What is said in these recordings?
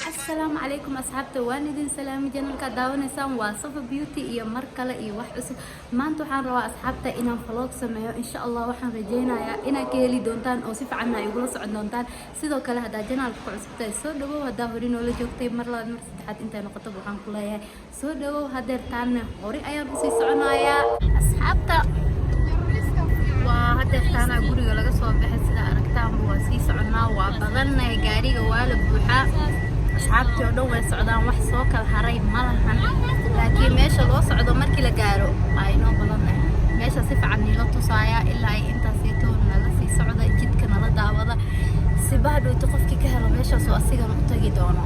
Asalaamu calaykum asxaabta, waan idin salaami. Channelka daawanaysaan waa Safa Beauty iyo mar kale iyo wax cusub. Maanta waxaan rabaa, asxaabta, inaan vlog sameeyo. Insha Allah waxaan rajeynayaa inaad ka heli doontaan oo si fiican ay igula socon doontaan. Sidoo kale, haddaa channelka ku cusubtahay, soo dhawow. Haddaa hore noola joogtay, mar labaad, mar saddexaad intay noqotoba, waxaan ku leeyahay soo dhawow. Hadeertaanna hore ayaan usii soconayaa, asxaabta. Waa hadeertaana guriga laga soo baxay. Sida aragtaanba, waa sii soconaa, waa badannahay, gaariga waa la buuxaa, asxaabtii oo dhan way socdaan, wax soo kala haray ma lahan. Laakiin meesha loo socdo markii la gaaro waa inoo badannahay. Meesha si fiican niila tusaaya. Ilaa ay intaasito nala sii socda, jidka nala daawada, si bahadhowto qofkii ka helo meeshaas oo asigana u tagi doono.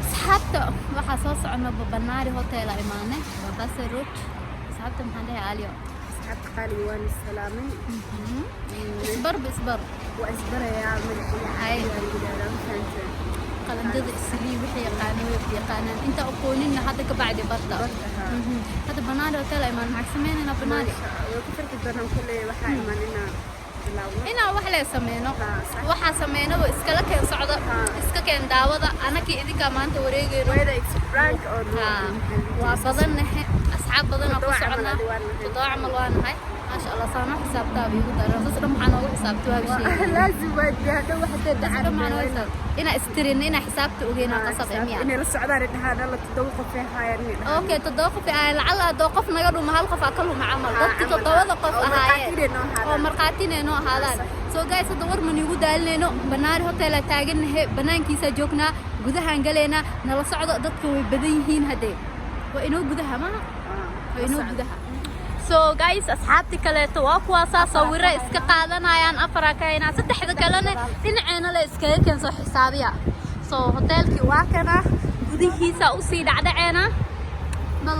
Asxaabta, waxaa soo socona Babanaari Hotel a imaanay, Babasa Road. Asxaabta, maxaan dhahay, Aliyo? Asxaabta qaaliga, waan salaamay. Isbarba, isbar. Waa isbarayaa, magaciga Ay. ayaan yidhaahdaa, ma fahanteen? Qalandada Islii wixii yaqaano way yaqaanaan, inta aqooninna hadda ka bacdi barta. Barta, haa. Hadda Banaari Hotel a imaan. Maxaa sameynaynaa Banaari? Maasha Allah, way ku farxi doonaan kolley. Waxaa imaan inaa bilaawno. Inaan wax lee sameyno. Haa, sax. Waxaa sameynaba iskala keen socda. Iska keen daawada, anakii idinkaa maanta wareegayno. Whether it's prank or no. Haa, waa badannahe, asxaab badanaa ku 7 camal soconaa. adi waa nahay. 7 camal waa nahay, maasha Allah. Saanoo xisaabtaaba igu daran, saas dhan maxaa noogu xisaabta waaba sheegay. Laazim waa hadhow waxatee Saas dhan maxaa noogu dhacaan. xisaabta inaa istirin, inaa xisaabta ogeynaa qasab ee miya? Inay la socdaan ay dhahaan, alla, 7 qof ay haayaan, inay dhahaan. Okay, 7 qof ay lacala haddoo qof naga dhuma, hal qof aa ka luma camal. Haa, dadki camal, toddobada haa. qof Oo ahaayeen markhaatina noo ahaadaan. Oo markhaatina noo ahaadaan. Sax. So guys, hadda war ma niigu daalinayno. Banaari Hotel aa taagannahe, banaankiisaa joognaa, gudahaan galaynaa, nala socdo. Dadka way badan yihiin haddee. Waa inoo gudaha maha? Waa inoo gudaha. So guys, asxaabti kaleeto waa kuwaasaa sawiro iska qaadanayaan. Afaraa ka haynaa, saddexda kalena dhinaceena le iskaga keen soo xisaabiya. So hoteelkii waa kana, gudihiisa usii dhacdhaceena. Bal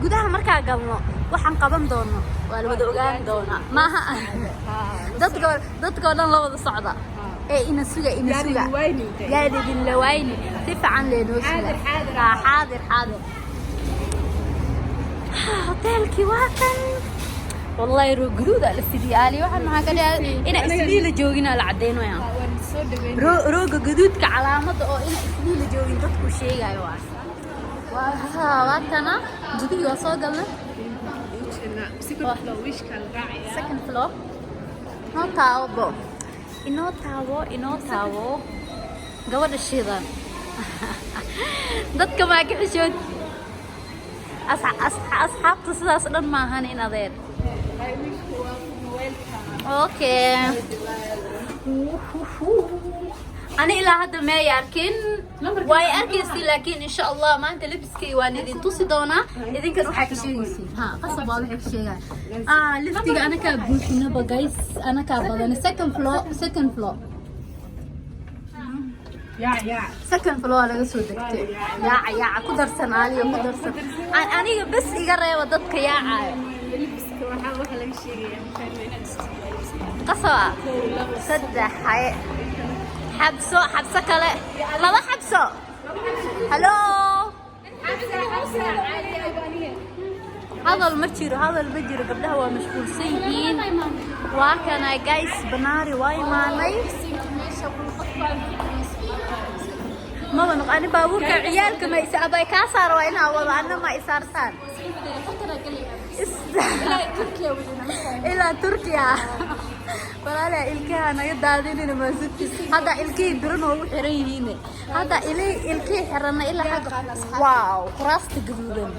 gudaha markaa galno waxaan qaban doono waa la wada ogaan doonaa. Maaha dadka oo dhan la wada socda ee ina suga, ina suga, yaan idin lawayni, si fiican leenoo suga. Xaadir, xaadir. Haa, xaadir, xaadir. Hoteelkii waa kan. Wallahi roog guduud aa la fidiyay. Aali, waxaan maxaa ka dhigay? Ina Islii la joogin aa la cadeynaya. Rooga guduudka calaamada oo ina Islii la joogin dadku sheegayo. Waa kana, gudihii waa soo galnay. Second floor noo taawo bo, inoo taawo, inoo taawo. Gabadha shidan, dadka maa ka xishood? Asxaabta sidaas dhan maahan in adeer. Okay, ani ilaa hadda may arkin, way arkaysi, laakiin insha Allah maanta labiskay waan idin tusi doonaa. Idinkan waxaa ka sheegaysiin ha qasab waa waxay ka sheegaan. Ah, liftiga anakaa buuxinaba guys, anakaa badan. Second floor, second floor, second floor laga soo degtay. Yaaca, yaaca, ku darsan Aaliyo, ku darsan. Aniga bes iga reeba dadka yaacayo. Qasaba saddex haye, xabso, xabso kale, laba xabso. Hello, hadal ma jiro, hadal ma jiro. Gabdhaha waa mashquulsan yihiin. Waa kana guys, Banaari waa imaanay. Maba noq ani baabuurka ciyaalka ma isa abay kaa saaro, waa inaa wado, anna ma isaartaan ilaa Turkiya. Walaalaha, ilkaha naga daadinina maasugti. Hadda ilkihii biro noogu xiran yihiin. Hadda ilkihii xiranna ilaa xagga. Wow, kuraasta gaduudan.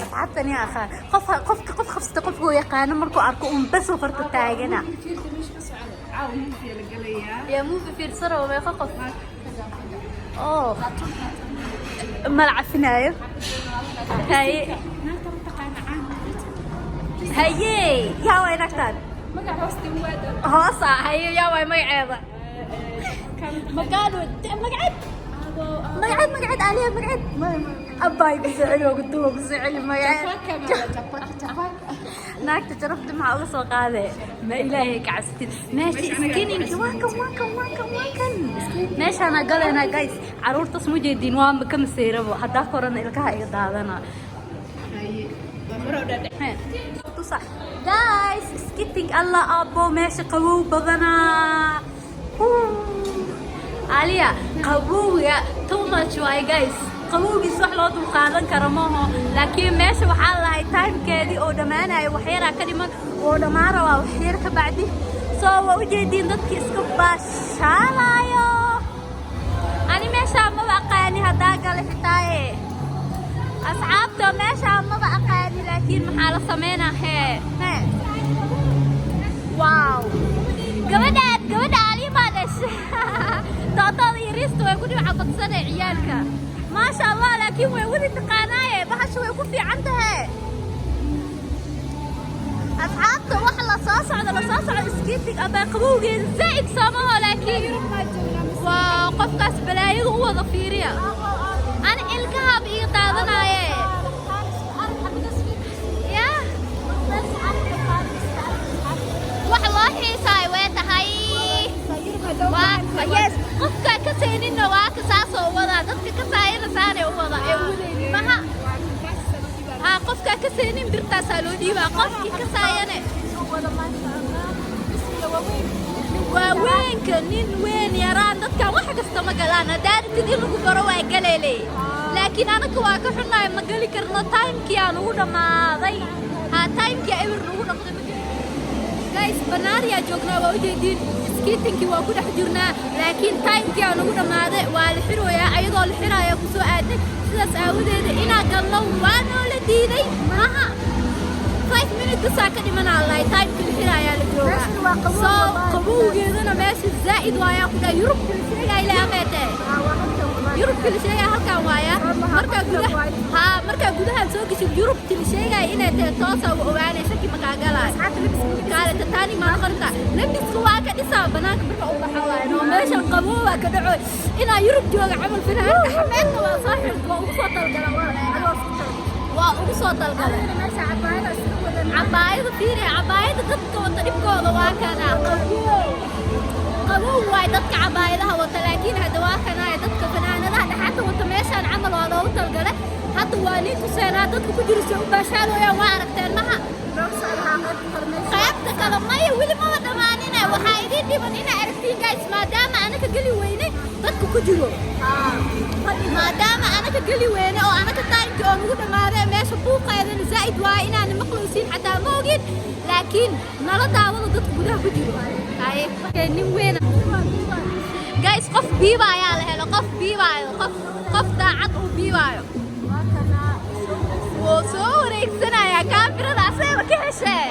Asxaabtan yaa aqaan. Qof qofka qof qabsata, qofka uu yaqaano markuu arko un bas oo farta taagana. Yaa movie fiirsano? Meeqa qof? Oh. Mala cafinaayo. Haye. Haye, yaa way nagtaan. Hoosa, haye, yaa way magaceeda? Magaalo, magaceed. Magaceed, magaceed, Aliya, magaceed. Abbaay ku soo celi, waa ku duwa ku soo celi magaceed. Naagta jarafta maxaa uga soo qaadee? Ma Ilaahay ka cabsatid? Meesha skating-ka waa kan, waa kan, waa kan, waa kan. Meeshaana galaynaa, guys. Caruurtaas ma jeediin, waa ka maseyrabo. Haddaa korana ilkaha iga daadana. Tusa. Guys, skating. Allah abo, meesha qabow badanaa. Aliya, qabowga too much waay, guys. Qabowgiis wax loo dulqaadan karo maaho, laakiin meesha waxaa lahay timekeedii oo dhammaanayo, wax yaraa ka dhiman oo dhammaan rabaa wax yar ka bacdi. Soo waa ujeediin dadki iska baashaalayo. Ani meeshaa maba aqaani haddaa gale xitaaye. Asxaabta, meeshaa maba aqaani, laakiin maxaa la sameynaa? Hee hee, wow, gabadhaan, gabadha Ali baa dhashay. Tootoda iyo riista way ku dhinaca badsanay ciyaalka, maasha Allah. Laakiin way wadi taqaanaaye, bahasha way ku fiican tahay. Asxaabta, wax la soo socdo, la soo socdo. Skating ama qabowgeeda zaa'id soomaho, laakiin waa qofkaas balaayada u wada fiiriya. Ani ilkahaaba ii daadanaaye. Ya wax loo xiisaayo way tahay. Waa yes, qofka ka seeninna waa ka saasoo wadaa, dadka ka saayana saanay u wada ee u wadaynin maha. Haa, qofkaa ka seenin birtaasaa loo dhiibaa, qofkii ka saayane waaweynka, nin weyn yaraan, dadkan wax kasta ma galaan. Haddaa rabtid in lagu baro waa galeeley, laakiin anaka waa ka xunnahay, ma geli karno. Timekii aan ugu dhammaaday. Haa, timekii eber nagu noqday, ma geli. Guys, banaaniyaa joognaa, waa ujeediin. Skatingkii waa ku dhex jirnaa, laakiin timekii aan ugu dhammaaday, waa la xirooyaa. Ayadoo la xiraya ku soo aadnay, sidaas aawadeeda inaa galno waa noola diiday. Maha, 5 minutes basaa ka dhimanaa lahay, timekii la xiraayaa la joogaa. Soo qabowgeedana meesha zaa'id waayaa ku dhahay. Yurubka la sheegaya ilaa ameete, Yurubka la sheegaya halkan waaya. Markaa gudaha, haa, markaa gudahaan soo geshid, Yurubta la sheegaya inay tahay toosa uga ogaanay, shaki makaa galaayo. Kaale Titanic maa noqonaysaa. Labiska waa ka dhisaa banaanka marka u baxa waayo. No, meeshan qabowaa ka dhaco, inaa Yurub jooga camal. Finaanka xameedna waa soo xirta, waa ugu soo talgala, waa ugu soo talgalay. Cabaayada fiiriya, cabaayada dadka wata dhibkooda waa kana. Qabow, qabow waay dadka cabaayadaha wata, laakiin hadda waa kanaayo dadka fanaanadaha dhaxanta wata. Meeshaan camal waa loogu talgalay. Hadda waa nii tuseenaa dadka ku jira si u baashaalooyaan, waa aragteen maha. Qaybta kale maya, weli maba dhammaanina. Waxaa idiin dhiban inaa aragtiin, guys, maadaama anaka geli weyne dadka ku jiro, maadaama anaka geli weyne oo anaka timekii oo nagu dhammaadee, meesha buuqeedana zaa'id waaye, inaana maqlaysiin xataa ma ogin, laakiin nala daawada dadka gudaha ku jiro. Haye, nin weyn, guys, qof biiba ayaa la helo, qof biibaayo, qof daacad uu biibaayo wuu soo wareegsanayaa. Kaamirada asagaba ka heshee,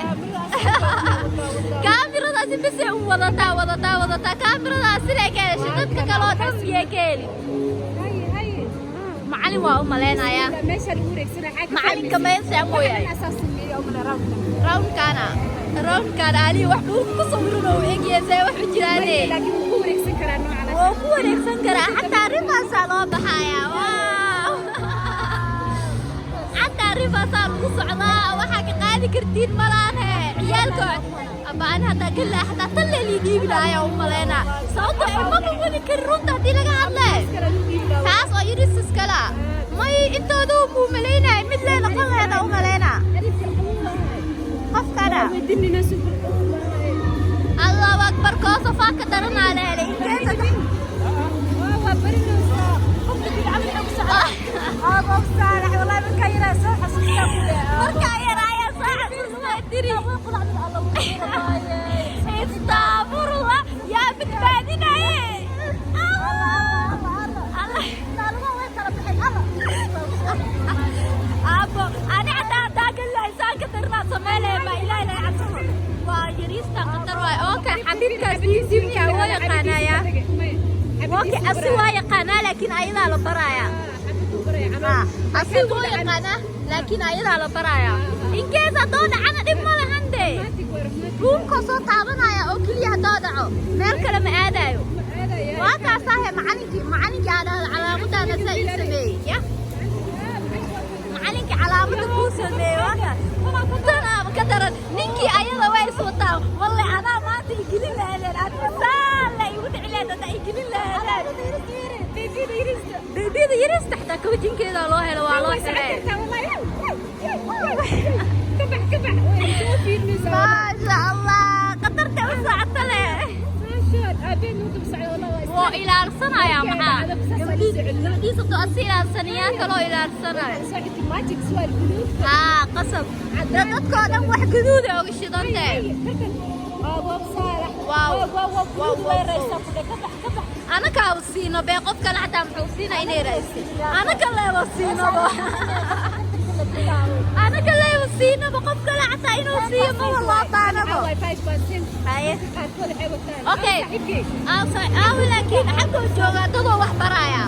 kaamiradaasi bise u wadataa, wadataa, wadataa. Kaamiradaas siday ka heshay, dadka kale oo dhan miyay ka helin? Macalin waa u malaynayaa. Macalinka meesha mooyahay. Roundkana, roundkan Ali wax dhulka ku sawiran oo egyahay, see wax u jiraane? Wuu ku wareegsan karaa xataa. Ribaasaa loo baxayaa, wow, xataa ribaasaa lagu socdaa. Waxaa ka qaadi kartiin malaane ciyaalka. Aba, ani haddaa galaa xataa tan leelii dhiibi lahayaa u malaynaa, sababtoo eh maba wadi karin. Runta haddii laga hadle, taas oo yarisis kala may intooda muu malaynaya, mid lee noqon laheeda u malaynaa qofkana. Allahu akbar, koosafaa ka daranaa la helay inteesa. Markaa yar ayaa soo xasuustaa tiri. Diidimiya waa yaqaanaya. Okay, asi waa yaqaanaa, laakiin ayadaa la barayaa. Asi wuu yaqaanaa, laakiin ayadaa la barayaa. In case haddoo dhacana dhib ma lahan dee. Ruumkoo soo taabanaya oo keliya haddoo dhaco, meel kale ma aadayo. Waa kaasahe macalinkii, macalinkii aa dhahda calaamadaana saa ii sameeyey ya, macalinkii calaamada kuu sameeyey waa kaas. Tanaaba ka daran, ninkii ayada way is wataan. Walle adaa maanta igelin lahaydeen, adiga saan la igu dhici lahayd haddaa igelin lahaydeen. Beebiyada yarista xataa kawajinkeeda loo helo, waa loo xiray. Maasha Allah, qatarta u socota leh. Waa ilaalsanayaa, maxaa gabadhiisa doo asi ilaalsanayaa, kaloo ilaalsanaya. Haa, qasab dadkoo dhan wax guduuda oga shidantee. Wow. Anakaaba siino bee, qof kale xataa muxuu siina inay raadisay. Anaka leeba siinoba, anaka leeba siinaba, qof kale xataa inuu siiyo maba loo baanabo. Haye, okay, aawi, laakiin xaggoo joogaa dadoo wax baraya,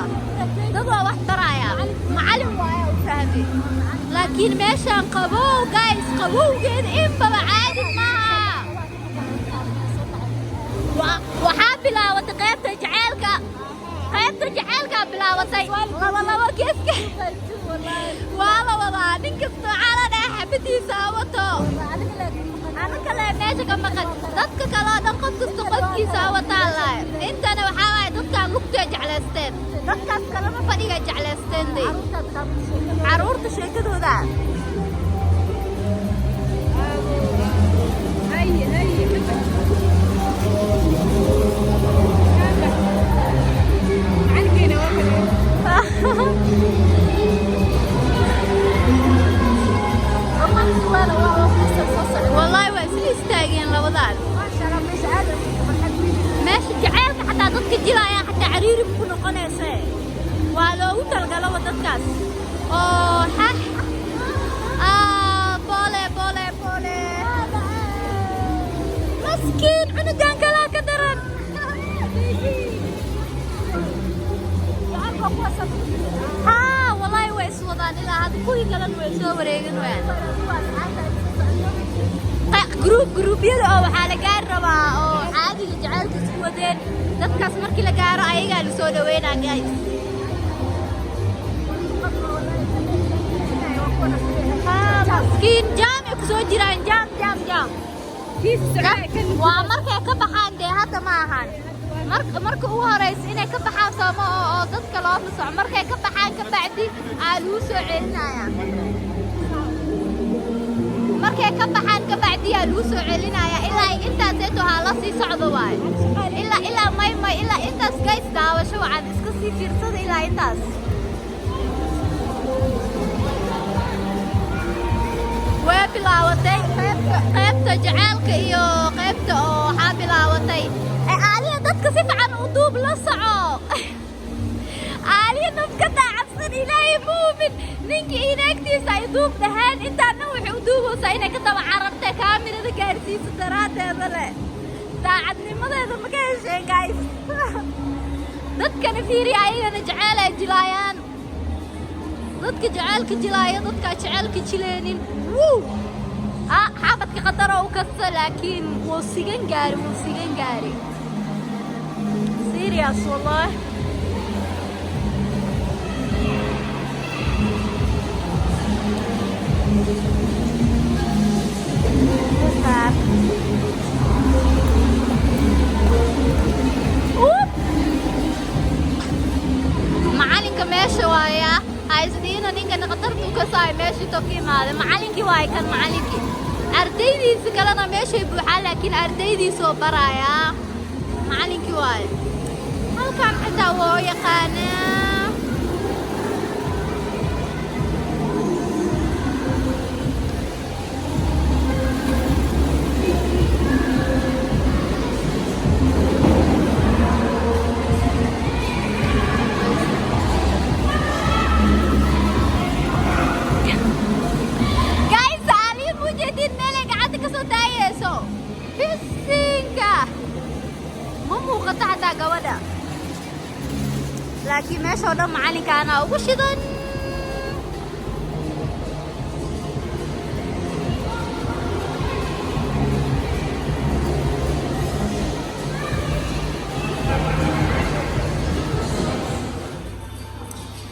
dadoo wax baraya, macalin waaya u fahmi. Laakiin meeshaan qabow, guys, qabowgeeda inbaba caadi maaha. Waxaa bilaabatay qaybta jaceylka, qaybta jaceylkaa bilaabatay. Laba laba geeska waa la wadaa, nin kasta waxaa la dhaha xabadiisa ha wato. Ana kale meesha ka maqan, dadka kale oo dhan qof kasta qofkiisa ha wataa lahay. Intana waxaa waaye dadkaan lugtay jeclaysteen, dadkaas kalena fadhiga jeclaysteen de, caruurta sheekadooda. Wallahi waa isla istaageen labadaan. Meesha jaceylka xataa dadka jilaaya xataa cariiri ku noqonaysa, waa loogu talgalaba dadkaas oo xax. Pole pole pole, maskiin cunugan kalaa ka daran. Haa, wallahi way iswadaan ilaa hadda, kuwii kalena way soo wareegin wayaan. Group gruubyada oo waxaa la gaari rabaa oo caadiga jaceylka isku wadeen. Dadkaas markii la gaaro ayagaa la soo dhaweynaa, guys. Haa, maskiin, jaam ay kusoo jiraan, jaam jaam jaam. Waa markay ka baxaan dee, hadda ma ahan. Marka ugu horeysa inay ka baxaan sooma oo dadka loo fasaxo, markay ka baxaan ka bacdi aa lagu soo celinaya. Markay ka baxaan ka bacdi aa lagu soo celinaya. Ilaa intaaseeto haa la sii socdo waayo, ilaa may may ilaa intaas. Guys, daawasho wacan, iska sii fiirsada ilaa intaas. Way bilaabatay qaybta jaceylka iyo qaybta oo waxaa bilaabatay. Ee Aaliya, dadka si fiican u duub, la soco. Aaliya nafka daacadsan, Ilaahay muumin, ninkii inaagtiisa ay duub dhaheen intaana waxay u duubeysaa inay ka daba carartay kaamirada gaarsiiso daraaddeeda leh. Daacadnimadeeda ma ka hesheen, guys? Dadkana fiiriya, ayagana jeceel ay jilaayaan. Dadka jaceylka jilaaya, dadka jaceylka jileenin. Wuu ah xabadka qadaro u kasta, laakiin wuu sigan gaari, wuu sigan gaari. Serious, wallahi. Oop. Macalinka meesha waaya, ha isdhiina ninkana khatartu ka saay meeshii to ka imaaday. Macalinkii waay kan, macalinkii ardaydiisa kalena meeshay buuxaa, laakiin ardaydiisoo barayaa macalinkii waaye. Halkan xitaa waa yaqaanaa. Guys, Aaliya mujeedid meelay gacanta ka soo taagayso. Fisinka. Gabadha laakiin meesha oo dhan macalinkaana ugu shidan.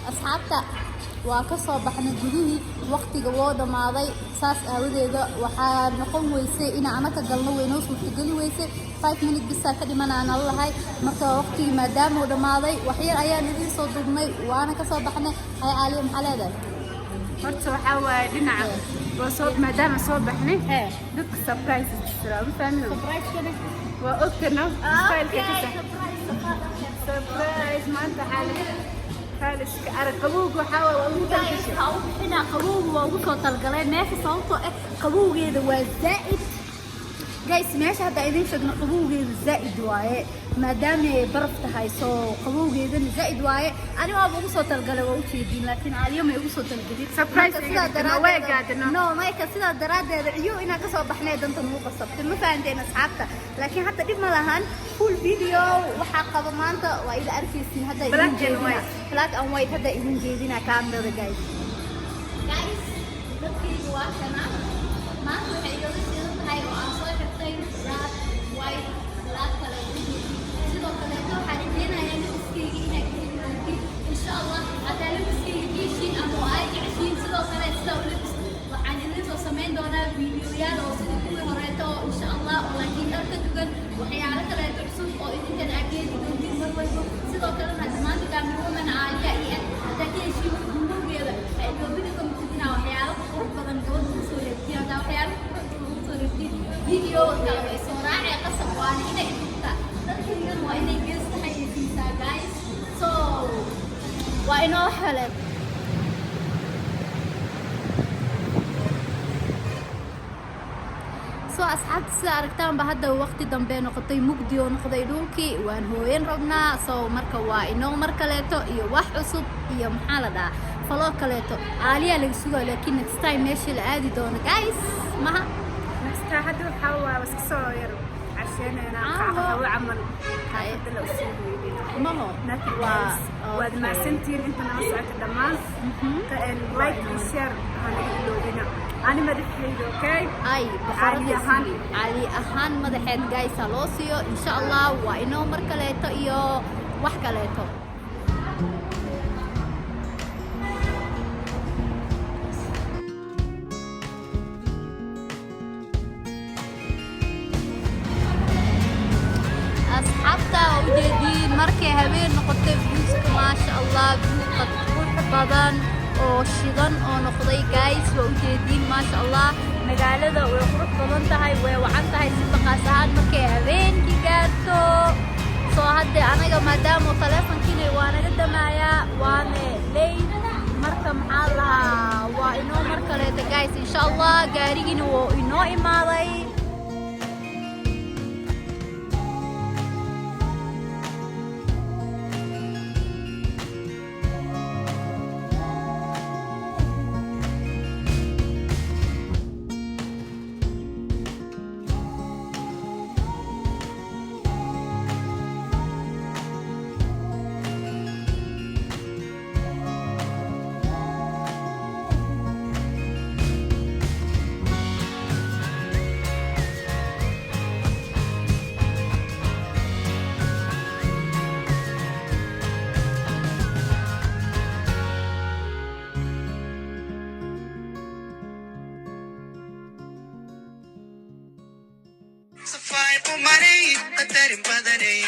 Asxaabta, waa ka soo baxnay gudihii, waqtiga woo dhammaaday. Saas aawadeeda waxaa noqon weysay inaan anaka galno, waynoo suurtageli weysay. 5 minute bisaa ka dhiman aan nala lahay. Marka waqtigii maadaama uu dhammaaday, waxyar ayaan idiin soo duubnay, waana ka soo baxnay. Hay Caaliya, maxaa leedahay? Horta waxaa waaye dhinaca waa soo maadaama soo baxnay, dadka surprise jira, ma fahmin? Surprise-kana? Waa ogtana style-ka ka sax surprise. Maanta xaalis xaaliska arag, qabowga waxaa waaye waa ugu talgashay. Waxaa u bixinaa qabowga, waa ugu soo talgalay meesha, sababtoo ah qabowgeeda waa zaa'id, guys. Meesha hadda idin sheegno, qabowgeeda zaa'id waaye, maadaama ay baraf tahay, soo qabowgeedana zaa'id waaye. Ani waaba ugu soo talgalay, waa ujeediin, laakiin Caaliyo may ugu soo talgelin. Surprise Marka sidaa iga dhigtay, way daraaddeeda- gaadino. No, mayka sidaa daraaddeeda ciyo inaan kasoo baxnay danta nugu qasabtay, ma fahanteen asxaabta? Laakiin hadda dhib ma lahan. Full video waxaa qaba maanta waa ila arkaysiin hadda idin Black and jeedina. white. Black and white hadda idin jeedina kaamirada, guys. Guys, dadkayga waa kana. Maanta waxay igaga shidan tahay oo aan soo xirtay black, white, black kale oo u jeedin. Sidoo kaleeto waxaan rajeynayaa labiskayga inaad ka heli doontiin, insha Allah. Haddaa labiskayga ka heshiin ama oo ay jeceshiin, sidoo kale sida u labis, waxaan idin soo samayn doonaa videoyaal oo sidii kuwii horeeto oo insha Allah, oo laakiin dhar ka dugan, waxyaalo kaleeto cusub oo idinkan aad ka heli doontiin mar walba. Sidoo kalena hadda maanta camera woman Caaliya iyo ah, haddaa ka heshiin videogeeda, ha iloobina comment-ina waxyaalo qurux badan gabadha ugu soo reebtiin. Haddaa waxyaalo qurux badan ugu soo reebtiin, video kale way soo raacee, qasab waana inay idubtaa. Dadkaygan waa inay geesta xayeysiisaa, guys. So waa inoo heleen. So asxaabta, sida aragtaanba hadda waqti dambe noqotay, mugdi oo noqday dhulkii, waan hooyan rabnaa. So marka waa inoo mar kaleeto iyo wax cusub iyo maxaa la dhahaa, vlog kaleeto. Caaliyaa laga sugaa, laakiin next time meesha la aadi doono, guys, maha. Next time hadda waxaa waaye waa iska soo yar casheenaynaa. Caawo. Qaxwo camal. Haye. Xaafadda la usoo hoydina. Maho. Nothing Waa else. Waad mahadsantihiin inta nala socota dhammaan. Like iyo share ha naga iloobina. Ani madaxayda, okay? Ay. Caali ahaan. Caali ahaan madaxeed, guys, ha loo siiyo, insha Allah. Waa inoo mar kaleeto iyo wax kaleeto. Asxaabta, waa ujeediin markay habeen noqotay viewska, maasha Allah, view qurux badan oo shidan oo noqday, guys. Waa ujeediin, maasha Allah, magaalada way qurux badan tahay, way wacan tahay si baqaas ahaan markay habeenkii gaarto. Soo hadde anaga maadaama taleefonkiina waa naga damayaa, waane late. Marka maxaa lahaa, waa inoo mar kaleeto, guys, insha Allah. Gaarigiina wuu inoo imaaday. Safay qumanay, qadarin badanay.